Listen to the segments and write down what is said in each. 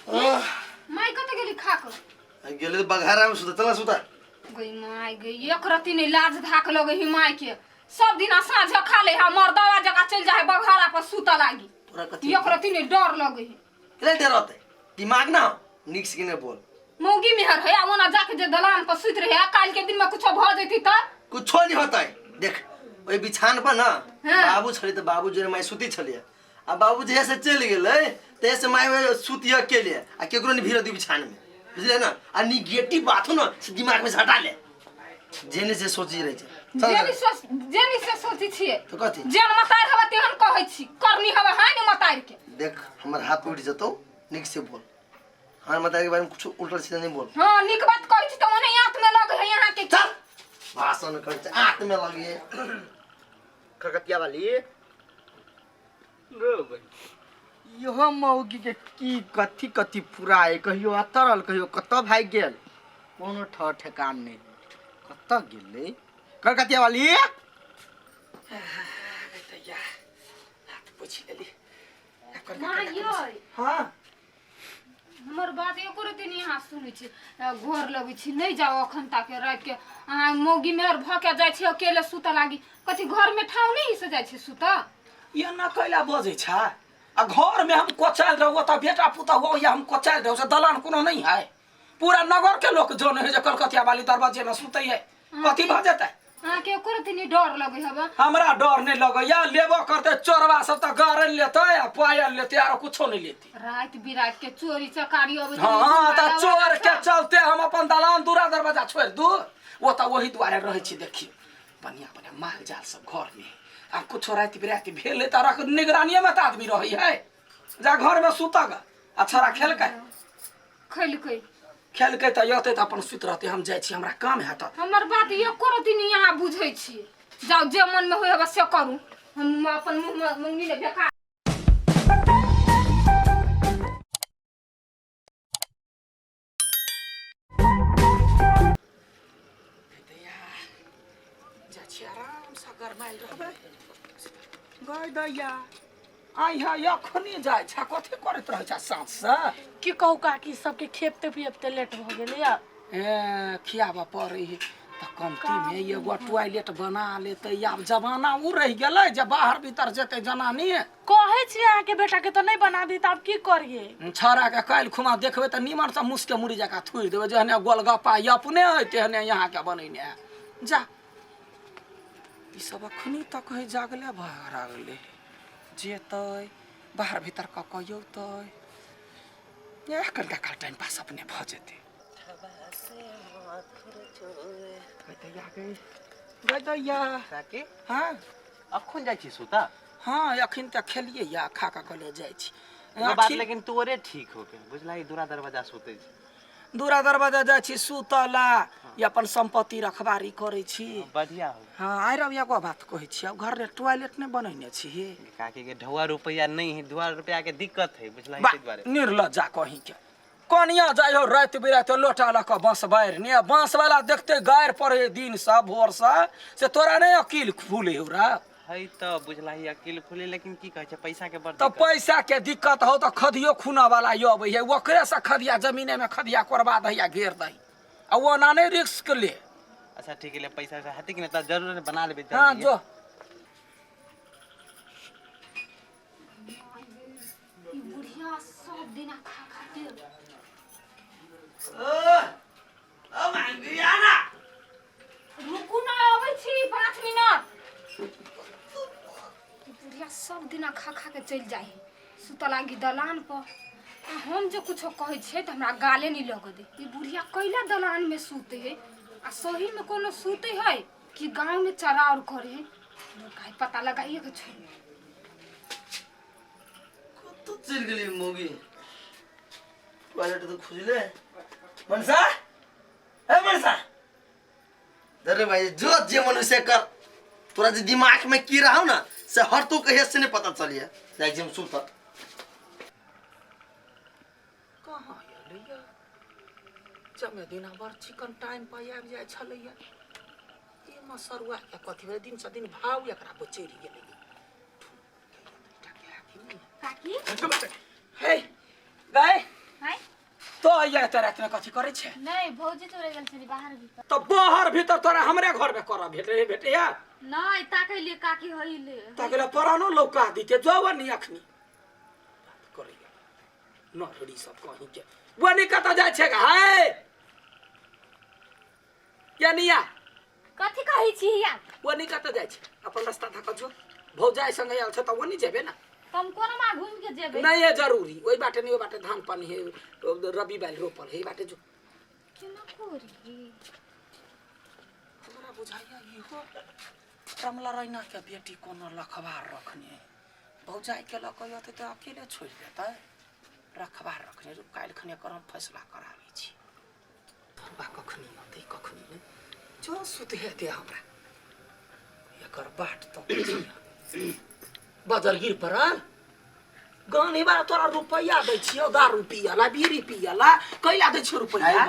माय कतऽ गेली खा कऽ? गेलै बघारा में सुता, चला सुता। गई माय गई, एक रत्ती नहीं लाज धाक लगे ही माय के। सब दिन साँझ खा ले हा मर्दवा जगह चल जाए बघारा पर सुता लागी। तोरा कथी? एक रत्ती नहीं डर लगे ही। केला डर होते? दिमाग ना हो, नीक से ने बोल। मौगी मेहर है आ ओना जाके जे दलान पर सुत रहे आ काल के दिन में कुछो भ जैती त कुछो नहीं होता है। देख ओहि बिछान पर ना हाँ। बाबू छलै तऽ बाबू जोरे माय सुती छलियै आ बाबू जहिया से चलि गेलै तहिया से माय ओहि सुती अकेले आ केकरो नहीं भीड़ दी बिछान में, बुझले ना? आ निगेटिव बात हो ना से दिमाग में से हटा ले, जेने से सोची रहे छै। चल जेनी सोच जेनी से सोची छियै। तो कथी? जेन मतार हवा तेहन कहै छी, करनी हवा है ने मतार के। देख हमर हाथ उठि जतौ, नीक से बोल। हमर मतार के बारे में कुछ उल्टा सीधा नहीं बोल। हाँ नीक बात कहै छी त ओने आंत में लगे है यहाँ के। चल भाषण कर छै, आंत में लगे। खरकतिया वाली रो बहिन, इहो मौगी के की कथी कथी फुराए, कहियो अतरल कहियो कतऽ भागि गेल, कोनो ठर ठेकान नहि, कतऽ गेलै कलकतिया वाली? हाथ पोछि लेली। माँ यै। हाँ। हमर बात एको रत्ती नहि अहाँ सुनै छी। गोर लगै छी, नहि जाउ अखन ताके राति के। अहाँ मौगी मेहर भऽ के जाइ छी अकेले सुतऽ लागी, कथी घर में ठाव नहि से जाइ छी सुतऽ? एना कैला बजै छ? आ घर में हम कोचायल रहू, ओतऽ बेटा पुतहु हो या हम कोचायल रहू, से दलान कोनो नहीं है। पूरा नगर के लोग जन है जे कलकतिया वाली दरवाजे में सुतै है, कथी भऽ जेतै? अहाँके एको रत्ती नहि डर लगै हबे? हमरा डर नहीं लगैया। लेबो करते चोरवा सब तऽ गारल लेतै आ पायल लेतै, आरो कुछो नहीं लेतै। राति बिराति के चोरी चकारी अबै छै। हाँ तऽ चोर के चलते हम अपन दलान दूरा दरवाजा छोड़ि दू? ओ तऽ ओही दुआरे रहै छी। देखियौ बढ़िया बढ़िया माल जाल सब घर में, आब कुछो राति बिराति भेलै तऽ रख निगरानिये में तऽ आदमी रहै है। जा घर में सुतग आ छोरा खेलकै। खेलकै। खेलकै तऽ अतै तऽ अपन सुति रहतै, हम जाइ छी, हमरा काम हैत। हमर बात एको रत्ती नहि अहाँ बुझै छी। जाउ, जे मनमे होइ हबे से करू, हम अपन मुँहमे मुँगनी ने बेकार। जाइ छी, आरामसँ गरमायल रहबै। गै दैया, आइ है अखनी जाइ छ, कथी करैत रहै छ साँझसँ? की कहू काकी, सबके खेपते पियबते लेट भऽ गेलैया। ए खियाबऽ पड़ै है तऽ कमतीमे एगो टॉयलेट बना लेतै। आब जमाना ओ रहि गेलै जे बाहर भीतर जेतै जनानी। कहै छी अहाँके बेटा के तऽ नहि बना दी, तऽ आब की करियै? छौड़ाके काल्हि खुमा देखबै तऽ निमनसँ मुसके मुड़ी जकाँ थुरि देबै। जेहने गोलगप्पा ई अपने है तेहने यहाँके बनेने है। जा ई सब अखनी तक है जागले भऽ गेलै, जेतै बाहर भीतर कऽ कऽ औतै, इएह कनिका काल टाइम पास अपने भऽ जेतै। दैया गै, गै दैया। काकी। हाँ। अखन जाइ छी सुता? हाँ अखन तऽ खेलियै या खा कऽ कहलियै जाइ छी। एगो बात लेकिन तोरे ठीक हो के बुझला, ई दूरा दरवाजा सुतै छै। दूरा दरवाजा जाइ छी सुतला या अपन सम्पत्ति रखबारी करै छी। बढ़िया हो। हाँ आइ रौ एगो बात कहै छी, आब घर टॉयलेट नहि बनेने छी? काकी के ढौआ रुपया नहीं है, ढौआ रुपया के दिक्कत है बुझला, बा ताहि दुआरे। निर्लज्जा कहीं के, कनिया जाइ हो राति बिराति लोटा लऽ कऽ बाँस बारि ने, बाँस वाला देखते गारि पड़े दिन सँ भोर सँ, से तोरा नहि अकील फूले हौ रा? है तऽ बुझला ही अकील खुले, लेकिन की कहै छै पैसा के बड़ तऽ दिक्कत। पैसा के दिक्कत हो तऽ खदियो खुना वाला यो अबै है, ओकरे से खदिया जमीने में खदिया कोरबा दही आ घेर दही, आ ओना नहि रिस्क ले। अच्छा ठीक है, पैसा वैसा हेतै कि नहि तऽ जरूर बना लेबै हाँ जल्दिए। जो ई बुढ़िया सब दिना खा खा के ओ मांगी आना। रुकू ना, अबै छी 5 मिनट। ई बुढ़िया सब दिना खा खा के चलि जाइ है सुतऽ लागी दलान पर, आ हम जे कुछो कहै छियै तऽ हमरा गाले नहि लगऽ दे। ई बुढ़िया कैला दलान में सुते है? आ सही में कोनो सुते है कि गाँव में चराउर करे है? काहे पता लगाइए के छोड़। कतऽ चलि गेली मौगी? टॉयलेट तऽ खुजले। मनसा, ए मनसा, अरे भाई जो जे मन से कर, तोरा जे दिमाग में की रहा ना से हर तू कहिया से नहीं पता चलिए। जाइ छी हम सुतऽ। कहाँ एलैया? जमे दिना बड़ चिकन टाइम पर आबि जाइ छलैया। ई मसरुआ के कथी भेलै? दिनसँ दिन भाव एकरा पर चढ़ि गेलै। काकी। हे गाय। हाय। करैया एते रातिमे कथी करै छै? नहीं भौजी तोरे गेल छली बाहर भीतर। तऽ बाहर भीतर तोरा हमरे घरमे करऽ भेटे भेटैया? नहीं ताकै लिए काकी होइले। ताकि परानो लौका दिते जो नी अखनी बात करैया नरड़ी सब कहीं के वो नहीं कतऽ जाइ छै हाय या निया कथी कहै छी हिया? वो नहीं कतऽ जाइ छै, अपन रास्ता धक जो। भौजाइ संगे आयल छै तऽ वो नहीं जेबे ना। त हम कोना मा घूम के जेबै? नहीं है जरूरी, ओहि बाटे नहीं, ओहि बाटे धान पानी है, रबी बाइल रोपल है, ई बाटे जो। केना करी? हमरा बुझाइया इहो रमला रैना के बेटी कोनो लखबार रखने भौजाइ के लऽ कऽ अयतै तऽ अकेले छोड़ि देतै। रखबार रखने रुक, काल्हि खने एकर हम फैसला कराबै छी। तोरबा कखनी अतै कखनी नहि, जो सुते दे हमरा एकर बाट तऽ बजर गिर पड़ल गानी बार। तोरा रुपैआ दै छियौ दारू पियला बीड़ी पियला, कैला दै छियौ रुपैआ?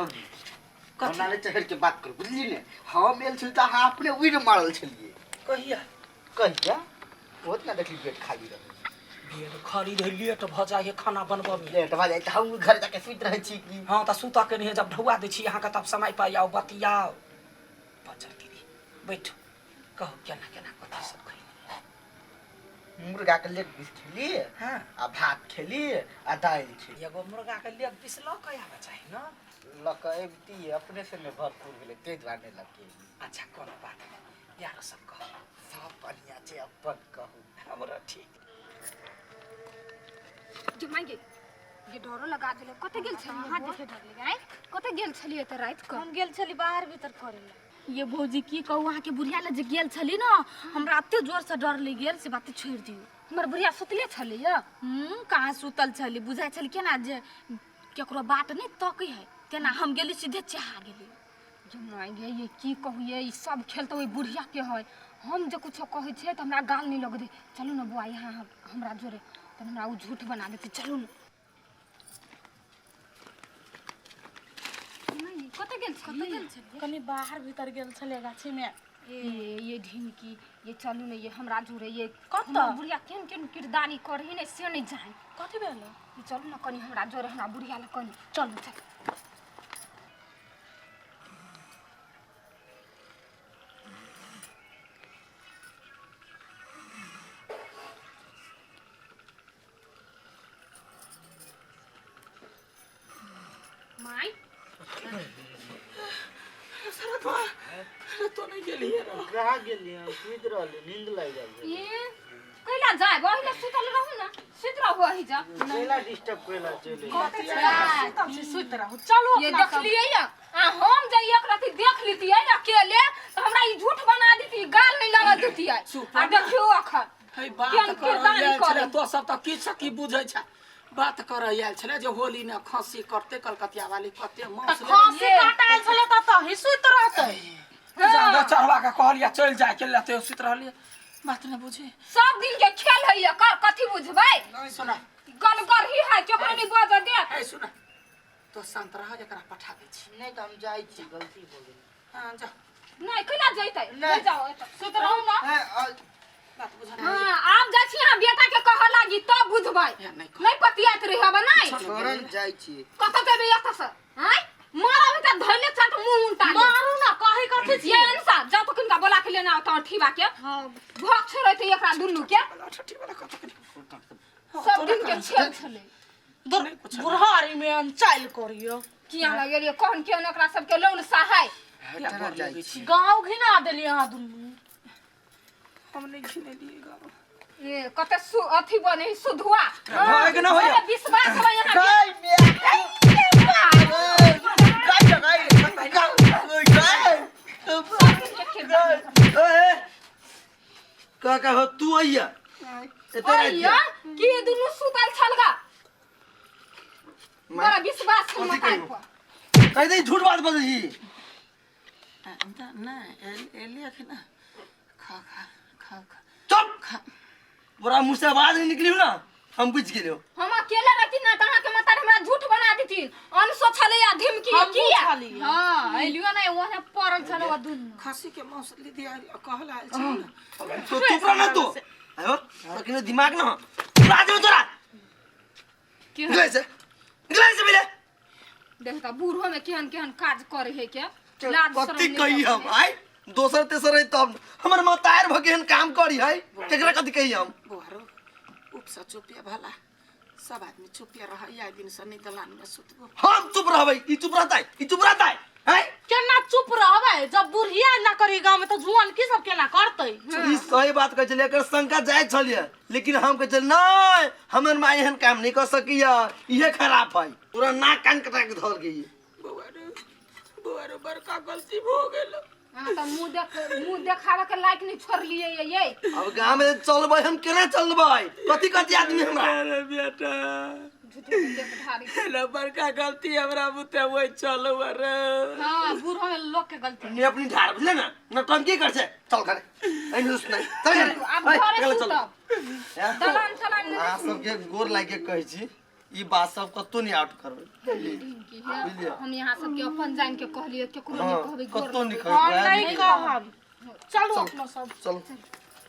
कथी चढ़ के बात कर बुझली ने? हम एल छली तऽ अहाँ अपने उड़ि मारल छलियै। कहिया? कहिया बहुत ना देखली बेड खाली रहे। बेड खाली रहे, लेट भऽ जाइ है खाना बनबऽ में। लेट भऽ जाइ तऽ हम घर जाके सुति रहै छी की? हाँ तऽ सुतऽ के नहीं, जब ढौआ दै छी अहाँके तब समय पर आउ बतियाउ। बजर दीदी बैठू, कहू केना केना कथी सब खैली? मुर्गा के लेग पीस खेली। हाँ। आ भात खेली आ दालि खेली। एगो मुर्गा के लेग पीस लऽ कऽ आबऽ चाही ने। लऽ कऽ अबितियै, अपने से ने भरपूर भेलै ताहि दुआरे नहि लऽ के एलियै। अच्छा कोनो बात नहि, यारो सब कहू। सब बढ़िआँ छै, अपन कहू। हमरा ठीक। जे मांगे ये डरो लगा देले। कते गेल छलियै? अहाँ देखे डर लगे आँय? कते गेल छलियै तऽ राति कऽ? हम गेल छली बाहर भीतर करे ला। ये भौजी की कहू, अहाँके बुढ़िया लए जे गेल छली ने, हमरा एते जोर से डर लागि गेल से बात छोड़ि दियौ। हमर बुढ़िया सुतले छलैया? हूँ, कहाँ सुतल छली, बुझाइ छली केना जे केकरो बाट नहि तकै है तेना। हम गेली सीधे चहा गेली। जे माय गे, ये की कहू, ये ई सब खेल तऽ ओहि बुढ़िया के है। हम जे कुछो कहै छियै तऽ हमरा गाल नहि लगै। चलू ने बौआ यहाँ हमरा जोरे, तऽ हमरा ओ झूठ बना देतै। चलू ने। नहि, कतऽ गेल कतऽ छली? गेल छलियै? कनी बाहर भीतर गेल छलियै गाछीमे। ए ये ढिमकी ये, चलू ने ये हमरा जोरे ये। कतऽ? हमर बुढ़िया केहन केहन किरदानी करही ने से नहि जान। कथी भेल? ई चलू ने कनी हमरा जोरे, हमरा बुढ़िया लग कनी चलू। चल माय। शरदवा, अरे तो नहीं गेलियै रे? कहाँ गेलियै, हम सुति रहली, नींद लागि जाइ। ए कैला जाय, ओहिला सुतल रहू ने, सुति रहू अही जा। कैला डिस्टर्ब कैला चलि? सुतल छी, सुति रहू, चलू। ये अपना सब। देखलियै या आ हम जे एक रति देख लितियै अकेले तऽ हमरा ई झूठ बना दिती, गाल नहि लगऽ दितियै। चुप। आ देखियौ अखन हे बात केहन करऽ किरदानी आयल छलै करै। तो सब तऽ की से की बुझै छै। बात करऽ आयल छलै जे होली ने खस्सी करते कलकतिया वाली कते तऽ मांस लेबै। खसी काटायल छलै तऽ तही सुति रहतै। जादा चढ़वा के कहलियै चलि जाय के लेते सुति रहलियै, बात नहि बुझी। सब दिन के खेल है एकर, कथी बुझबै? सुना। गलगरही है, केकरो नहि बजऽ देत। ए सुना, तो शांत रह, एकरा पठा दै छी। नहि तऽ हम जाइ छी, गलती भऽ गेल। हाँ जा। नहि, कैला जैतै? नहि जाओ एतऽ, सुति रहू ने। हे, बात बुझा। हाँ, आब जाइ छी अहाँ बेटा के कहऽ लागी तब बुझबै। नहीं कह। नहि पतियात रही हब नहि। छोड़न, जाइ छी। कतऽ जेबै एतऽ से? आँय, मारब तऽ धैले चट मुँह उनटा लेब। मारू ना, कही कथी छी? ये अंसा जा तो किनका बोला के लेना आता ठीबा के। हाँ। भक छोड़ैते एकरा दुनू के। ठठी वाला कतऽ कनि सब दिन के खेल छलै। बुढ़ारी में अनचाइल करियो। किया लगेलियै? कोन केहन ओकरा सबके लौल सहाय। हटना, जाइ छी। गाँव घिना देलियै अहाँ दुनू। हम नहीं घिनेलियै गाँव। ए कते सु अथी बने सुधुआ। भाग न होइया। बड़ा विश्वास है यहाँ के। गाय मे गाय गाय गाय गाय। सब दिन के खेल। ए का का हो तू अइया एते राति ओइया की दुनू सुतल छल गा, बड़ा विश्वास है कथी मकान कहियौ? पर। कहि दे झूठ बात बजै छी। नहि एलियै ना, खा खा खा खा। चुप, पूरा मुंह से आवाज नहीं निकली ना, हम बुझ गेलियो। हम अकेले रहती ना त अहाँके माता हमरा झूठ बना देती। अनसो छलै आ धमकी हमहूँ किया? छलियै। हाँ, एलियो नहीं, वहाँ पड़ल छल ओ दुनू। खस्सी के मांस लीदी कहल आयल छै ने। तो चुप रह ना तू। आयो तो किनो दिमाग ना पूरा दे तोरा। की निकले से, निकले से पहले। देखता बूढ़ो में केहन केहन काज करे है के लाज शरम कथी नहीं कही हम रखै। आय दोसर तेसर है तब हमर मतार भ के एहन काम करी है केकरा कथी कही हम बोहरो उपसा चुपिया भला सब आदमी चुपिया रह या दिन से नहीं दलान में सुतबो हम चुप रहबै ई चुप रहतै ई चुप रहतै हैं केना चुप रहबै जब बुढ़िया ना करी गाँव में तऽ जुआन की सब केना करतै ई सही बात कहै छलियै एकर शंका जायज छलियै लेकिन हम कहै छलियै नहि हमर माय एहन काम नहि कऽ सकैया इहे खराब है पूरा नाक कान कटा के धर गई बौआरो बौआरो बड़का गलती भो गेल अहाँ तऽ मुँह देख मुँह देखाबे के लायक नहीं छोड़लियै ये ये अब गाँव में चलबै हम केना चलबै कथी कथी आदमी हमरा अरे बेटा झूठे के देख ढारी अरे बड़का गलती हमरा बुते वही चलो अरे हाँ बूढ़ो में लोग के गलती ने अपनी ढार बुझले ना नौटंकी कर छै चल घरे एहन सुनाइ चल घरे आब ऐ, घरे चल, चल। सुतब हैं? दलान चलान नहि अहाँ सबके गोर लागि के कहै छी ई बात सब कतौ नहि आउट करबै की है हम यहाँ सबके अपन जान के कहलियै केकरो नहि हाँ कहबै गोर कतौ नहि हम कहबै नहीं कहब चलू अपना सब चल